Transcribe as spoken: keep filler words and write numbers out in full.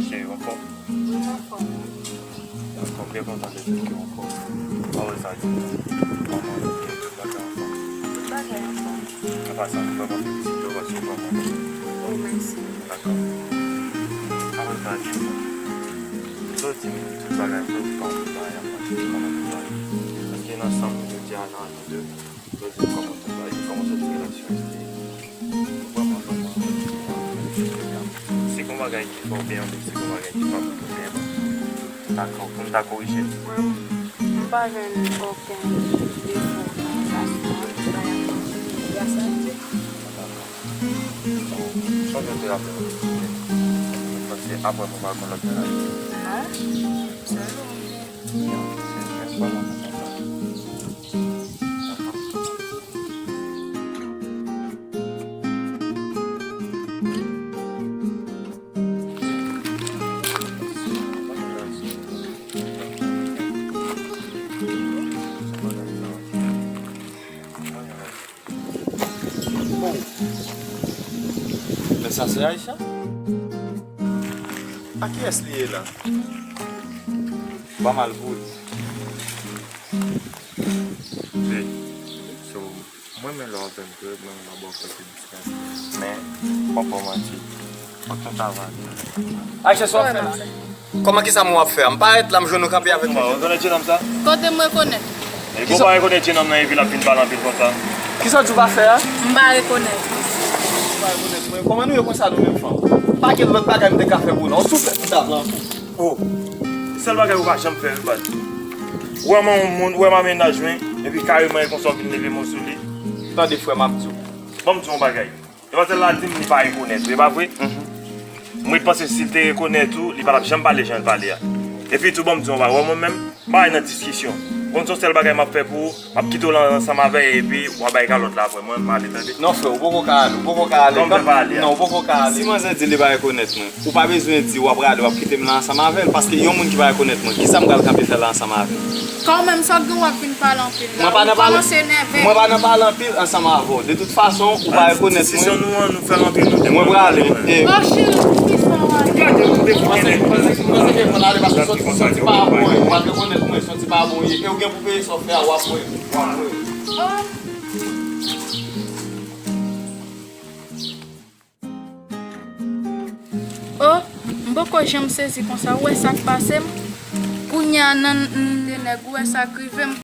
Cheri, w anfòm? Wi, m anfòm. Dakò, m byen kontan de tèt ke w anfòm. Pawòl sa di, kòman w ye, tout bagay anfòm? Tout bagay anfòm. Apa sa, m vrèman felisite w paske w vrèman. Oh, mèsi. Dakò. Pawòl sa di, soti, tout bagay, soti kòman tout bagay ap pase, kòman tout bagay. Paske nan sanm jodi a, nan ane de, Rosie, kòman sa va? Kòman sa te relasyon an te ye? Ou vrèman, vrèman, se yon bagay ki fè w byen anpil, se yon bagay ki fè w byen anpil. Dakò, pou m ta korije. Mwen, m pa jwenn okenn defo nan relasyon an, tout bagay ap pase gras a Dye. Dakò. Bon, sonje w te raple m, mwen panse apre mwen pa gen lòt bagay. Non, sèl ou m gen. Non, se jès pa mwen konsa. Men sa se Aisha? A kiyès li ye la? Ba mal pou li. Wi. So, mwen renmen lè w avè m vre, mwen renmen lè w ba w kèk distans. Men, m p ap ba w manti. Fòk nou ta vale. Aisha, sa w ap fè la? Kòman, kisa mwen w ap fè a? M parèt la, m jwenn ou kanpe avèk yon jennonm. Ou rekonèt jennonm sa? Kote m rekonèt? Epi w pa rekonèt jennonm nan epi l ap vin pale anpil konsa? Kisa w di w pa fè a? M pa rekonèt. Ou pa rekonèt mwen? Kòman nou ye konsa nou menm fanm? Pa gen lòt bagay m te ka fè pou nou. Yon souflèt m ta pran. Oh, sèl bagay ou pa janm fè wi baz. Ou wè m yon moun, ou wè m a mennaj mwen, epi kareman e konsa w vin leve mo sou li. Tande frè m ap di w. Ban m di w yon bagay. Demwazèl la di m li pa rekonèt ou, e pa vre? M ret panse si l te rekonèt ou, li pa t ap janm pale jan l pale a. Epi tou ban m di w yon bagay, ou wè mwen menm, m pa nan diskisyon. Ou konn se yon sèl bagay m ap fè pou ou, m ap kite w la ansanm avè l epi w a bay kalòt la apre mwen, m ale tande. Non frè, ou poko ka ale, ou poko ka ale. Kòman m fè pa ale a? Non, ou poko ka ale. Si manzè di li pa rekonèt mwen, ou pa bezwen di w ap rale, w ap kite m la ansanm avè l, paske yon moun ki pa rekonèt mwen, kisa m pral kanpe fè la ansanm avè l? Kan menm, sa w gen w ap vin pale anpil la. Mwen pa nan pale, mwen pa nan pale anpil ansanm avè w. De tout fason, ou pa rekonèt mwen. Diskisyon nou an, nou fè l antre nou de. Mwen prale. Oh, cheri, kisa w ale? Gade, nou defoukene. Mwen se, mwen se, mwen se ke mwen ale paske soti, soti pa bon, ou pa rekonèt mwen, soti pa bon, e ou gen pou peye sa w fè a, w ap wè. W ap wè. Oh. Oh, m poko janm sezi konsa. Ou wè sa k pase m? Kounye a nan, nan, de nèg, ou wè sa k rive m?